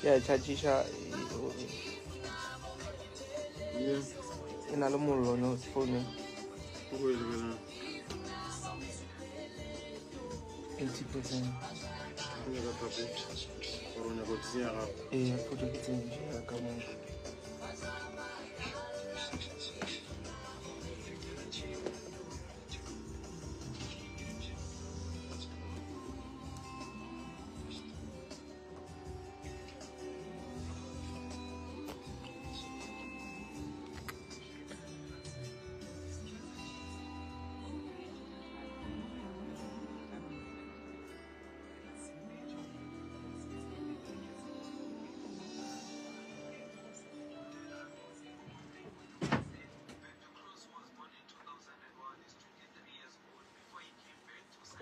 Ya chargisha e na le mollo no phone. O go e lebelela. 80%. O nyaka thapo. Or o nyaka go tsenya gape. Ee, photo ke tsentše ka mo.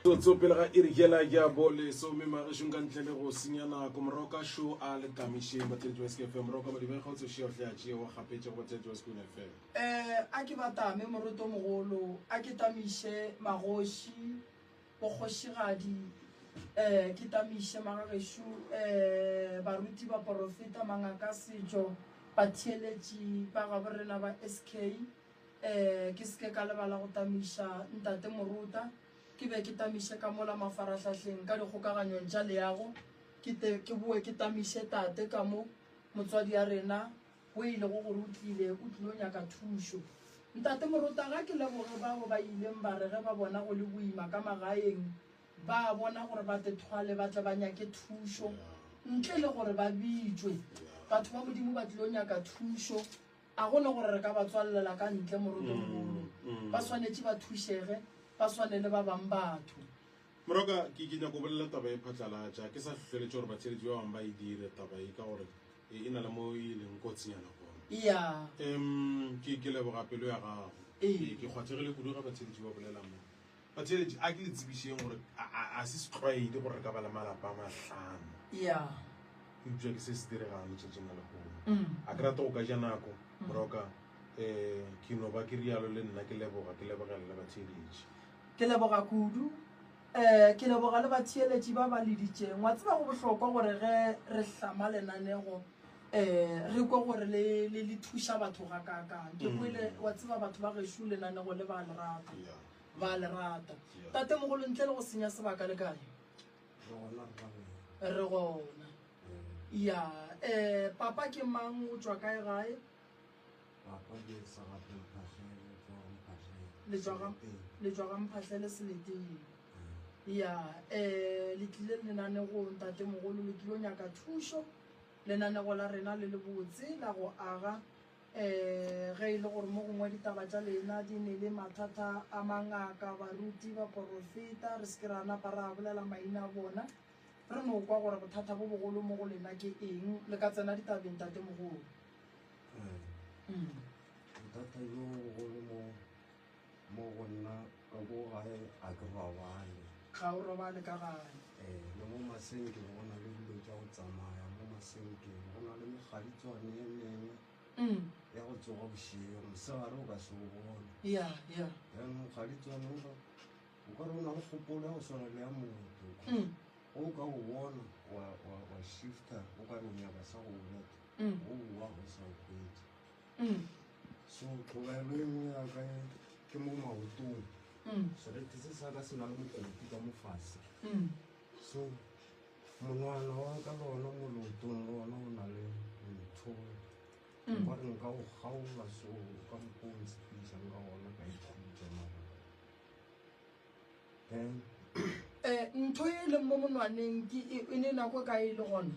Tsotso pele ga iri yela ya bolesome magešong ka ntle le go senya nako moroka šo a le tamišeng batheletši ba SK FM moroka madibeng ga o tsošea o hle a tšee wa gapetše go batheletši ba Skoon FM. Eh, a ke ba tame moroto mogolo, a ke tamiše magoši, bokgošigadi, eh, ke tamiše magagešo, eh, baruti, baporofeta, mangaka setšo, batheeletši ba gabo rena ba SK, Eh, ke se ke ka lebala go tamiša Ntate Morota, ke be ke tamiše ka mola mafarahlahleng ka dikgokaganyong tša leago, ke te ke boe ke tamiše tate ka mo, motswadi ya rena, wo e lego gore o tlile, o tlilo nyaka thušo. Ntate Morota, ga ke leboge bao ba ileng ba re ge ba bona go le boima ka magaeng, ba bona gore ba te thwale ba tle ba nyake thušo, ntle le gore ba bitšwe. Batho ba Modimo ba tlilo nyaka thušo. A go ne gore re ka ba tswalelela ka ntle, morotomogolo. Ba swanetše ba thušege, ba swane le ba bang batho. Moroka, ke, ke nyako go bolela taba e phatlalatša. Ke sa hlohleletše gore batheeletši ba bangwe ba e dire taba ye, ka gore e, e na le mo e leng kotsinyana gona. Ya. Em, ke, ke leboga pelo ya gago. Ee. Ke, ke kgwathegile kudu ge batheeletši ba bolela mo. Batheeletši, a ke le tsebišeng gore a, a, a se setlwaedi gore re ka ba le malapa a mahlano. Ya. Eupša ke se se diregang letšatšing la lehono. A ke rate go ka ja nako, Moroka. Um ke no ba ke rialo le nna ke leboga, ke lebogela le batheeletši. Ke leboga kudu. Um ke leboga le batheeletši ba ba leditšeng. Wa tseba go bohlokwa gore ge re hlama lenanego um re kwe gore le, le, le thuša batho gakaakang. Ke kwele, wa tseba batho ba gešo lenanego le ba le rata. Ba le rata. Tatemogolo ntle le go senya sebaka le kae? Re gona re ba Re gona. Ya, eh papa ke mang o tšwa kae gae? Papa ke Sagape Mphahlele, tšwa go Mphahlele. Le tšwa ga le tšwa ga Mphahlele Seleteng. Ya, eh le tlile lenanegong tatemogolo le tlilo nyaka thušo. Lenanego la rena le le botse la go aga Ee, ge e le gore mo gongwe ditaba tša lena di ne le mathata a mangaka, baruti, baporofeta, re se ke ra napa ra bolela maina a bona, re no kwa gore bothata bo bogolo mo go lena ke eng. Le ka tsena ditabeng, Tatemogolo. Ee, bothata bjo bogolo mo, mo go nna ka ko gae ga ke robale. Ga o robale ka gae? Ee, le mo masenkeng go na le dilo tša go tsamaya mo masenkeng, go na le mekgaditswane e mengwe ya go tsoga bošego, mosegare o ka se o bone. Ya, ya. Then mokgaditswane o ka o ka re o na le kgopolo ya go swana le ya motho. Ge o ka o bona wa, wa, wa shifta o ka re o nyaka sa go betha, o boa o sa o hwetše. So tlhobaelo e nngwe ya ka ke mo maotong. Serethe se sa ka se na le mokoti ka mo fase. So monwana wa ka le ona mo leotong le ona o na le ntho. Nka re nka o kgaola so ka mokgwa o ntshepišang ka gona ka ikhutša mara. Then Eh, ntho e leng mo monwaneng ke e, e ne nako e kae e le gona?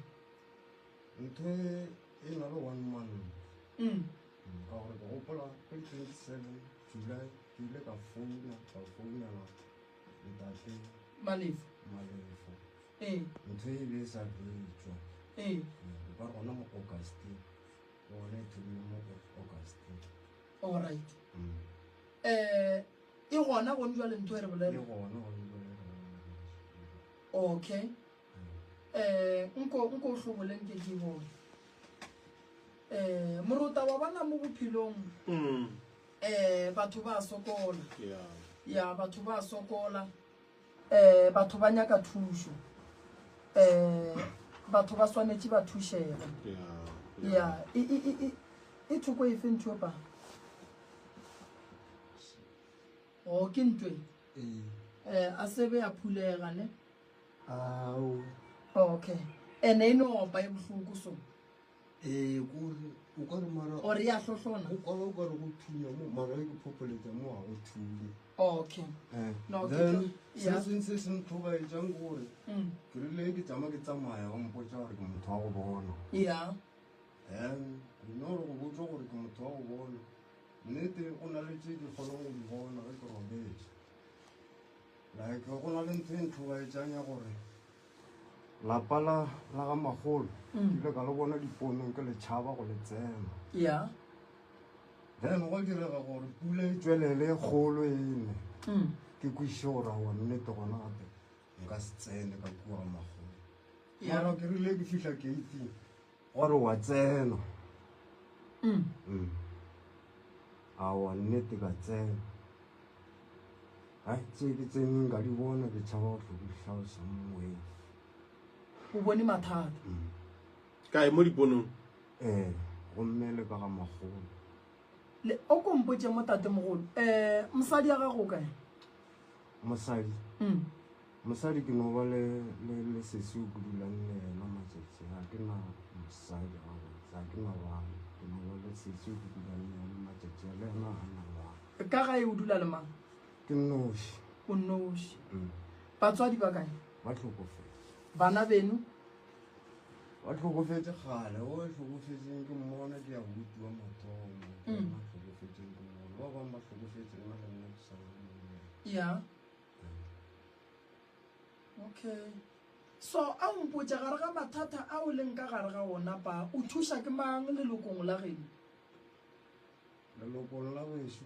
Ntho e e na le one month. Mm. Ka gore ke gopola ka di 27 July ke ile ka founa ka founela ntate Malefo. Malefo. Ee. Ntho e be e sa fetšwa. Ee. O ka re gona mo August gona e thomile mo August. All right. Mm. Eh e gona gone jwale ntho e re bolela. E gona gone jwale. Okay. Eh nko nko o hlobole nke ke bone. Eh morota wa bona mo bophelong. Mm. Eh batho ba sokola. Yeah. Ya batho ba sokola. Eh batho ba nyaka thušo. Eh. batho ba swanetše ba thušege. Ya, e, e, e, e, e thoko efe ntho pa? O ke ntwe. Ee. Eh, a sebe ya phulega ne? Ao. Okay. Ene e no opa e bohloko so. Ee, kore o ka re mara Or ya hlohlona. o kwala o ka re go thunya mo mara e ke phopholetša mo ga go thunye. Okay. Eh, No, ke then tlo- se yeah. seng se se ntlhobaetšang ke gore Mm. ke rile ke tšama ke tsamaya ba mpotša gore ke motho wa go bona. Yeah. Then nna gore go botšwa gore ke motho wa go bona nnete go na le tše ke kgonang go di bona ge ke robetše. Like go na le ntho e ntlhobaetšang ya gore lapa la la ga magolo ke ile ka le bona diponong ke le tšhaba go le tsena. Yeah. Then gwa direga gore pula e tšwelele e kgolo e ne. Ke kwešiše gore aowa nnete gona gape nka se tsene ka kua ga magolo. Mara ke rile ke fihla gate-ing gwa re wa tsena. Aowa nnete ka tsena. Hai tše ke tseneng ka di bona ke tšhaba go hlo di hlalosa mo moyeng. O bone mathata. Kae mo diponong? Ee, gomme le ka ga magolo. Le o ko mpotše mo tatemogolo, eh mosadi ya gago o kae? Mosadi? Mosadi ke no ba le le le sesi o ke dulang le yena matšatši ga ke na mosadi gabotse ga ke na bana ke no ba le sesi o ke dulang le yena matšatši a le yena ga na bana. Ka gae o dula le mang? Ke nnoši. O nnoši. Batswadi ba kae? Ba hlokofetše. Bana beno? Ba hlokofetše kgale, o hlokofetšeng ke mmona ke ya buti wa mathomo. Ke yena a hlokofetšeng ke mmona. Ba bangwe ba hlokofetše nna le nna ke sa le monnyane. Yeah. Okay. So a o mpotše gare ga mathata a o leng ka gare ga ona pa, o thuša ke mang lelokong la geno? Lelokong la gešo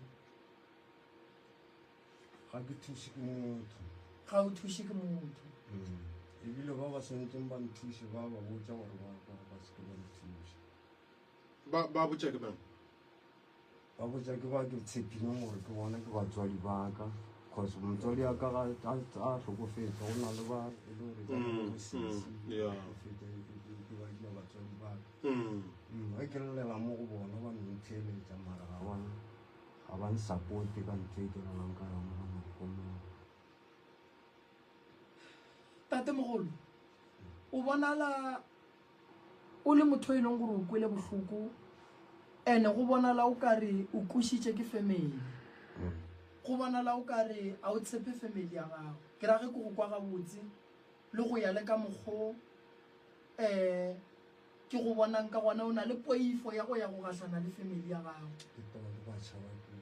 ga ke thuše ke motho. Ga o thuše ke motho. Ebile ba ba swanetšeng ba nthuše ba ba botša gore ba ba ba se ke ba nthuša. Ba ba botša ke mang? Ba botša ke ba ke tshepileng gore ke bona ke batswadi ba ka. Cause motswadi wa ka ga a hlokofetše go na le ba e le gore ba bo sesi hlokofetše ke ba dira batswadi ba ka. Ge ke llela mo go bona ba no ntheeletša mara ga ba ga ba nsapote ka ntho e ke llelang ka yona ba no nkomola. Tatemogolo, o bonala o le motho e leng gore o kwele bohloko ene go bonala o kare o kwešitše ke family. Go bonala o kare a o tshepe family ya gago. Ke ra ge ke go kwa gabotse le go ya le ka mokgo um ke go bonang ka gona o na le poifo ya go ya go gahlana le family ya gago. Ke taba ke ba tšhaba kudu.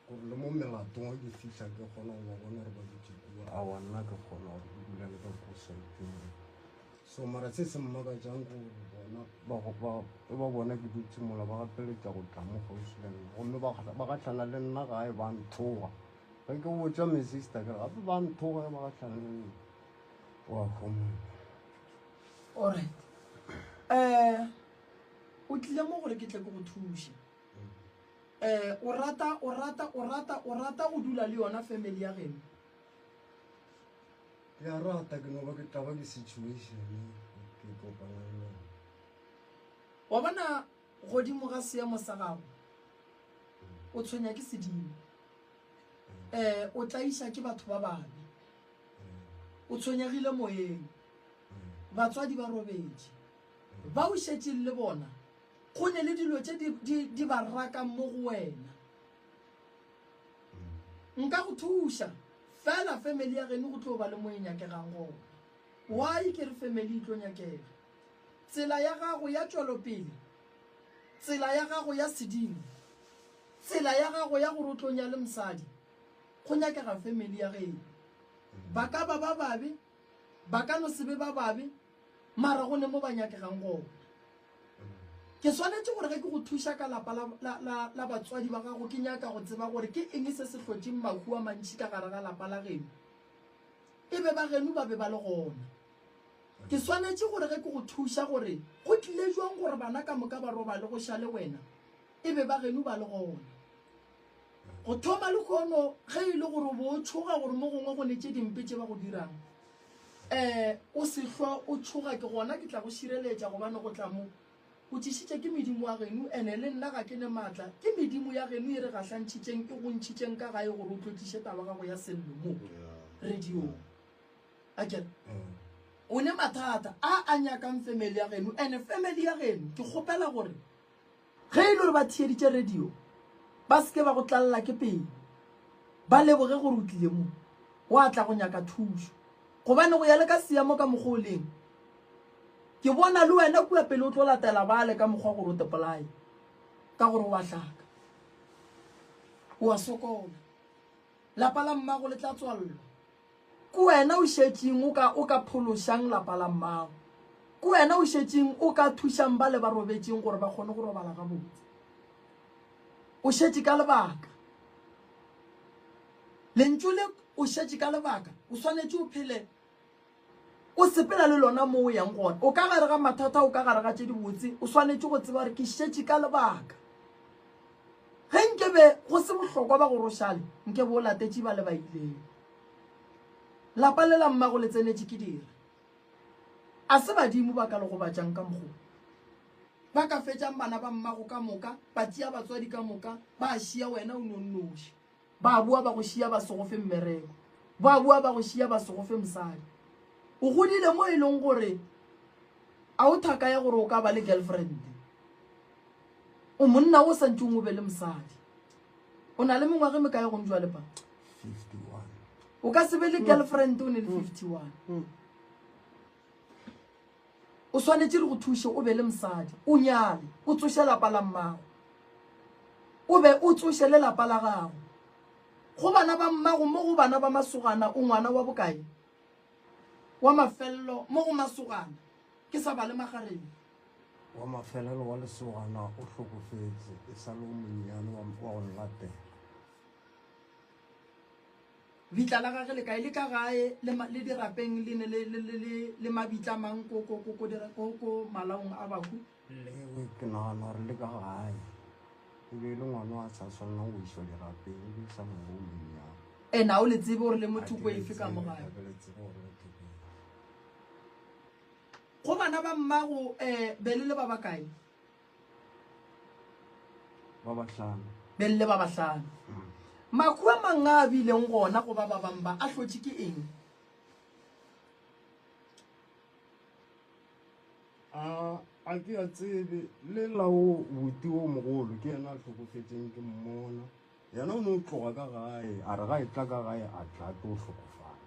Gore le mo melatong ge ke fihla ke kgona go ba bona gore ba dutše kua. Aowa nna ke kgona gore ke dule le ka ko saeteng. So mara se se mmakatšang ke gore bona ba ba e ba bona ke dutše mola ba gapeletša go tla mo kgauswi le nna gomme ba ba gahlana le nna gae ba nthoga. Ge ke botša my sister ke re gape ba nthoga ge ba gahlana le nna. Wa homola. Alright. Eh o tlile mo gore ke tle ke go thuše. Eh, o rata, o rata, o rata, o rata go dula le yona family ya geno? Ke a rata, ke no ba ke tlaba ke situation ke kopana le yona. Wa bona godimo ga seemo sa gago, o tshwenya ke sedimo. Eh, o tlaiša ke batho ba babe. O tshwenyegile moyeng. Batswadi ba robetše. Ba o šetšeng le bona Go ne le dilo tše di, di, di ba rakang mo go wena. Nka go thuša, fela family ya geno go tlo ba le mo e nyakegang gona. Why ke re family e tlo nyakega? Tsela ya gago ya tšwelopele, tsela ya gago ya sedimo, tsela ya gago ya gore o tlo nyale mosadi, go nyakega family ya geno. Ba ka ba ba babe, ba ka no se be ba babe, mara go ne mo ba nyakegang gona. Ke swanetše gore ge ke go thuša ka lapa la, la, la, la batswadi ba gago, ke nyaka go tseba gore ke eng se se hlotšeng mahu a mantši ka gare ga lapa la geno. E be ba geno ba be ba le gona. Ke swanetše gore ge ke go thuša gore go tlile jwang gore bana ka moka ba robale go šale wena, e be ba geno ba le gona. Go thoma lehono, ge e le gore o bo o tšhoga gore mo gongwe go ne tše dimpe tše ba go dirang, Um o se hlwa o tšhoga ke gona ke tla go šireletša gobane go tla mo o tšišitše ke medimo wa geno ene le nna ga ke ne maatla ke medimo ya geno e re gahlantšhitšeng e go ntšhitšeng ka gae gore o tlo tliše taba gago ya sello mo radiong a kere o ne mathata a a nyakang family ya geno ene family ya geno ke kgopela gore Ge e le gore ba theeditše radio, ba se ke ba go tlalela ke pelo. Ba leboge gore o tlile mo, wa tla go nyaka thušo. Gobane go ya le ka seemo ka mokgwa o leng, ke bona le wena kua pele o tlo latela bale ka mokgwa gore o te polaye, ka gore o a hlaka, o a sokola. Lapa la mmago le tla tswallwa. Ke wena o šetšeng o ka, o ka phološang lapa la mmago. Ke wena o šetšeng o ka thušang bale ba robetšeng gore ba kgone go robala gabotse. O šetše ka lebaka. Lentšu le o šetše ka lebaka, o swanetše o phele o sepela le lona mo o yang gona. O ka gare ga mathata, o ka gare ga tše dibotse, o swanetše go tseba gore ke šetše ka lebaka. Ge nke be go se bohlokwa ba gore o šale, nke be o latetše ba le ba ileng. Lapa le la mmago le tsenetše ke dira. A se badimo ba ka le gobatšang ka mokgo. Ba ka fetšang bana ba mmago ka moka, ba tšea batswadi ka moka, ba šia wena o no nnoši. Ba boa ba go šia ba se go fe mmereko. Ba boa ba go šia ba se go fe mosadi. O godile mo e leng gore a o thaka ya gore o ka ba le girlfriend. O monna o sa ntšeng o be le mosadi. O na le mengwaga e mekae gong jwale pa? 51. O ka se be le girlfriend o ne le 51. O swanetše re go thuše o be le mosadi, o nyale, o tsoše lapa la mmago. O be o tsoše le lapa la gago. Go bana ba mmago mo go bana ba masogana o ngwana wa bokae? Wa mafello mo go masogana ke sa bale magareng. Wa mafelelo wa lesogana o hlokofetše e sa le o monnyane wa go nlatela. Bitla la gage le kae? Le ka gae le, le dirapeng le ne le, le, le, le, le mabitla mang ko, ko, ko, ko, ko, ko malaong a bahu? Lewe ke nagana gore le ka gae. E be e le ngwana wa sa swanelang go išwa dirapeng, e be e sa ngwana o monnyane. E na o le tsebe gore le mo thoko efe ka mo gae? Ga ke le tsebe gore le thoko efe. Go bana ba mmago um be le le ba bakae? Ba bahlano. Be le le ba bahlano. Makhu a mang a a bileng gona go ba ba bang ba a hlotše ke eng? A a ke a tsebe le la o buti o mogolo ke yena a hlokofetšeng ke mmona. Yena o no tloga ka gae a re ga e tla ka gae a tla a tlo hlokofala.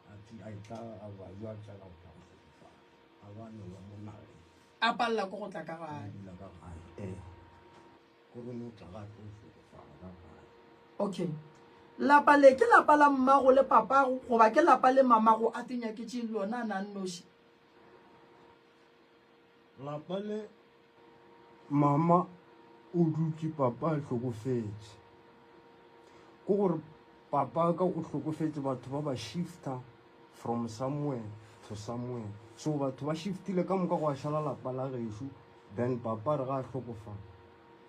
A a etla a ba a tlela go tla go hlokofala. A ba no ba mo nageng. A palela ke go tla ka gae. Dula ka gae. Ee. Gore no tla ga tlo hlokofala ka gae. Okay. Lapa le ke lapa la mmago le papago goba ke lapa le mamago a te nyaketšeng lona a na nnoši? Lapa le mama o dutše papa a hlokofetše. Ke gore papa ka o hlokofetše batho ba ba shifter from somewhere to somewhere. So batho ba shiftile ka moka gwa šala lapa la gešo then papa re ga a hlokofala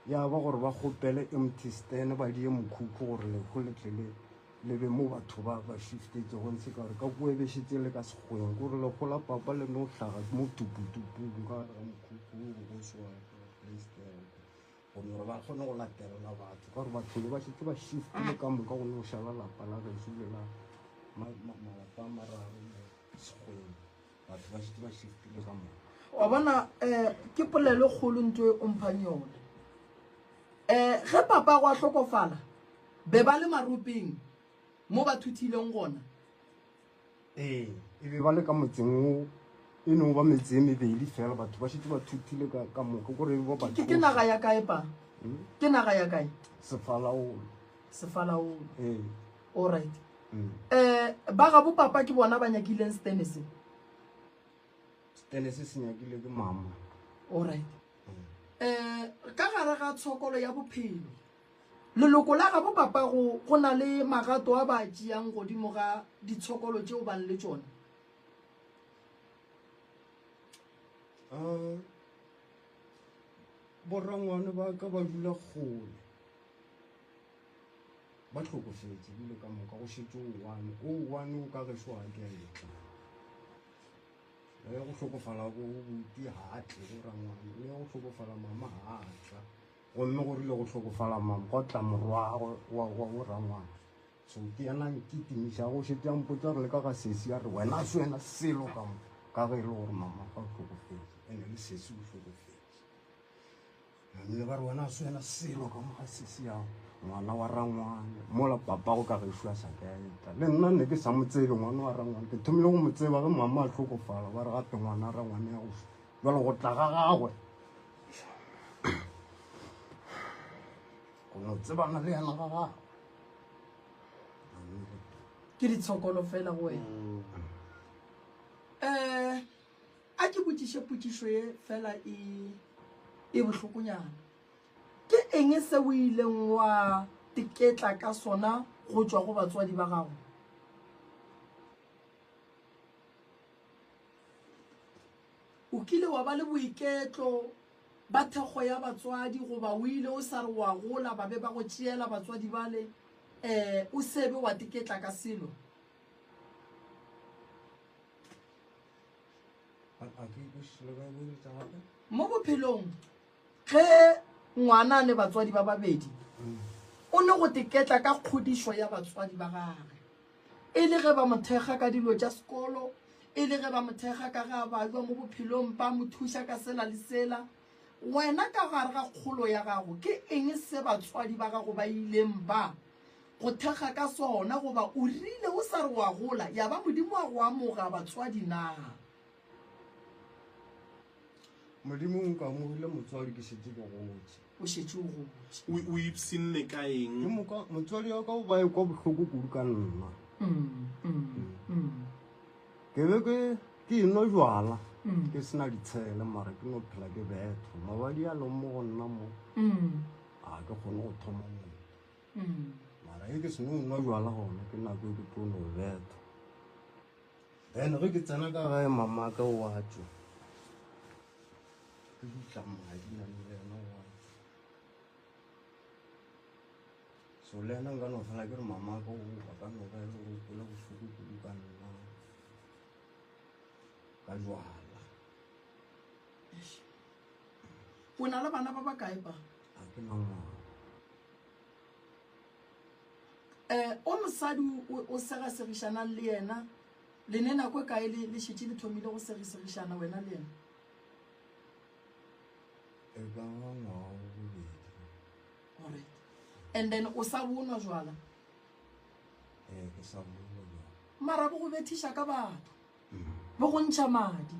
ya ba gore ba kgopele empty stand ba die mokhukhu gore lehu le tle le le be mo batho ba ba shiftetšego ntshe ka gore ka kua e be šetse le ka sekgweng kore lehu la papa le no hlaga mo tuputupung ka gare ga mokhukhu o go se wa playstere go no gore ba kgone go latelela batho ka gore batho le ba šetse ba shiftile ka moka go no šala lapa la gešo le la malapa a mararo mo sekgweng batho ba šetse ba shiftile ka moka. Wa bona um ke polelo e kgolo nto e o mphang yone. Um ge papa go a hlokofala be ba le maropeng mo ba thuthileng gona. Ee, e be ba le ka motseng wo e no ba metse e mebedi fela batho ba šetše ba thuthile ka ka moka kore e ba ba Ke ke naga ya kae pa? Hmm? Ke naga ya kae? Sefalaolo. Sefalaolo. Ee. All right. Mm. Eh ba ga bo papa ke bona ba nyakileng stene se. Stene se se nyakile ke mama. All right. Eh ka gare ga tshokolo ya bophelo leloko la gabo papa go go na le magato a ba tšeang godimo ga ditshokolo tšeo bang le tšona. Uh, borangwane ba ka ba dula kgole ba hlokofetše ebile ka moka go šetše o one o one o ka gešo ga ke a etla. Le go hlokofala bo buti ga a tle go rangwane, le go hlokofala mama ga a tla. Gomme go rile go hlokofala mama gwa tla morwagwe wa wa bo rangwane. So ke yena a nkitimišago, o šetše a mpotša gore le ka ga sesi a re wena a se wena selo ka mo, ka ge e le gore mama ga o hlokofetše ene le sesi o hlokofetše. Namile ba re wena a se wena selo ka mo ga sesi yago ngwana wa rangwane mola papago ka gešo a sa ka etla. Le nna ne ke sa mo tsebe ngwana wa rangwane, ke thomile go mo tseba ge mama a hlokofala, ba re gape ngwana wa rangwane ya go šwa. Jwale go tla ga gagwe go no tsebana le yena ga gagwe. Ke ditshokolo fela go wena. Um a ke botšiše potšišo ye fela e e bohlokonyana. Ke eng se o ileng wa teketla ka sona go tšwa go batswadi ba gago? O kile wa ba le boiketlo ba thekgo ya batswadi goba o ile o sa re wa gola ba be ba go tšeela batswadi bale um o se be wa teketla ka selo? Mo bophelong ge ngwana a ne batswadi ba babedi o ne go teketla ka kgodišo ya batswadi ba gage e le ge ba mo thekga ka dilo tša sekolo e le ge ba mo thekga ka ge a bajwa mo bophelong ba mo thuša ka sela le sela wena ka gare ga kgolo ya gago ke eng se batswadi ba gago ba ileng ba go thekga ka sona goba o rile o sa re wa gola ya ba Modimo a go amoga batswadi na? Modimo o nkamogile motswadi ke šetše ke gotše. O šetše o gotše. O o ipshinne ka eng? Ke moka motswadi wa ka o ba ekwa bohloko kudu ka nna. Ke be ke ke enwa jwala ke sena ditshele mara ke no phela ke bethwa. Mabadi a leng mo go nna mo ga ke kgone go thoma motho. Mara ge ke seno nwa jwala gona ke nako e ke tlo no betha. Then ge ke tsena ka gae mamaka o a tšwa. Ke dutla madi namile yena o a tšwa. So le yena nka no fela ke re mamaka o a ka no ba e le gore o kwele bohloko kudu ka nna ka jwala. O na le bana ba bakae pa? A ke na ngwana. Um o mosadi o segasegišanang le yena le ne nako e kae le le šetše le thomile go segisegišana wena le yena? E ka ba ngwaga wa bobedi. Alright. And then o sa bonwa jwala? Ee, ke sa bonwa jwala. Mara bo go bethiša ka batho. Bo go ntšha madi.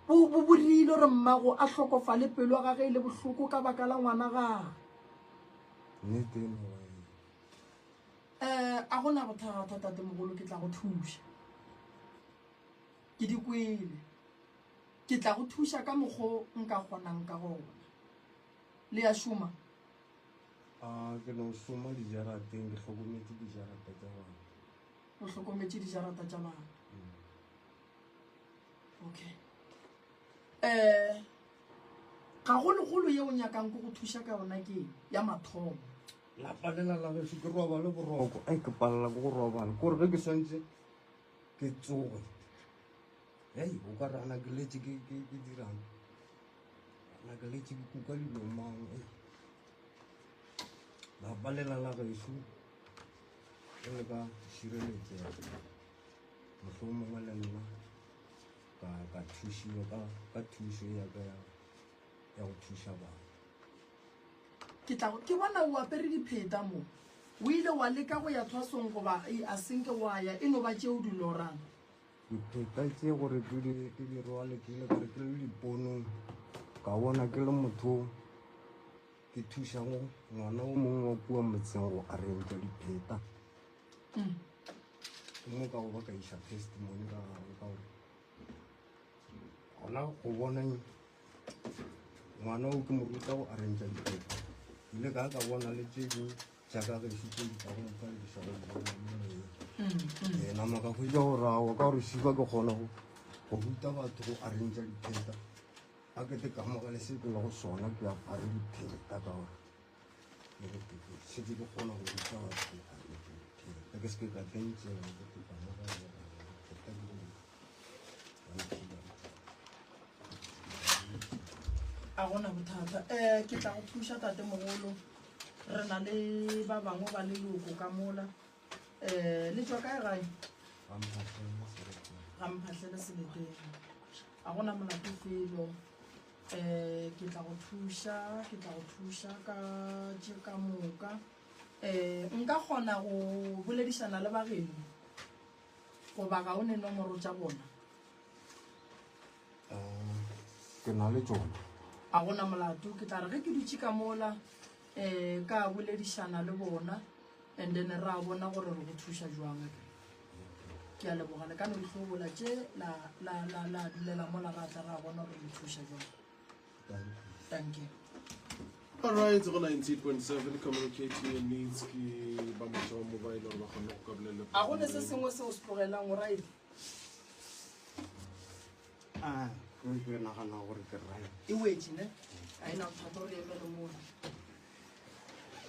Bo bo bo rile gore mmago a hlokofale pelo ya gage e le bohloko ka baka la ngwana gage. Nnete e no ba eng? Um a go na bothata tatemogolo ke tla go thuša. Ke di kwele. Ke tla go thuša ka mokgo nka kgonang ka gona. Le a šoma? A ke no šoma dijarateng, ke hlokometše dijarata tša batho. O hlokometše dijarata tša batho. Okay. Um gagologolo ye o nyakang ko go thuša ka yona ke eng ya mathomo? Lapa lela la gešo ke robale boroko, ai ke palela ke go robala, kore ge ke swantše ke tsoge, hei o ka re ana ke letše ke ke ke dirang, ana ke letše ke kuka dilo mang, ei lapa lela la gešo ge le ka šireletšega, mohlomongwe le nna ka ka thušiwa ka ka thušo ya ka ya ya go thuša batho. Ke tla ke bona o apere dipheta mo. O ile wa leka go ya thwasong goba a senke wa ya, e no ba tše o di lorang? Dipheta tše gore ke di ke di rwale ke ile ka re ke le diponong ka bona ke le motho ke thušago ngwana o mongwe wa kua motseng go arrangea dipheta. Ke mo ka go ba ka iša testimony ka gagwe ka gore gona go bona ngwana o ke mo ruta go arrangea dipheta ile ka ka bona le tše dingwe tša ka gešo tše di tla go mpalediša go bona mo moyeng. Ee, nama ka hwetša gore aowa ka gore šiba ke kgona go go ruta batho go arrangea dipheta a ke te kamogele se ke lego sona ke apare dipheta ka gore šetše ke kgona go ruta batho go arrangea dipheta ke se ke ka tentšela ke te kamogele dipheta ke go. A gona bothata. Um ke tla go thuša tate mogolo. Re na le ba bangwe ba leloko ka mola. Um le tšwa kae gae? Ga Mphahlele Seleteng. A gona molato felo. Um ke tla go thuša, ke tla go thuša ka tše ka moka. Um nka kgona go boledišana le bageno goba ga o ne nomoro tša bona? Um ke na le tšona. A gona molato, ke tla re ge ke dutše ka mola um ka boledišana le bona and then ra bona gore re go thuša jwang akere. Ke a leboga le ka no ditlhobola tše la la la la dulela mola ra tla ra bona gore le thuša jwang. Thank you. All right, go 98.7 communicating your needs ke ba motho wa mobile gore ba kgone go ka bolela. A go ne se sengwe se o se tlogelang o right? Ah, ke nagana gore ke right. E wetše ne? A ena bothata gore emele mola.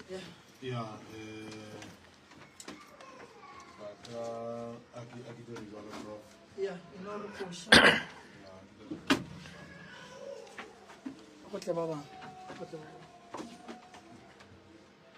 Yeah. Ya, eh ba ka a ke a ke dire jalo bro. Ya, e no re koša. Ya, ke dire. Go tle ba bangwe. Go tle ba bangwe.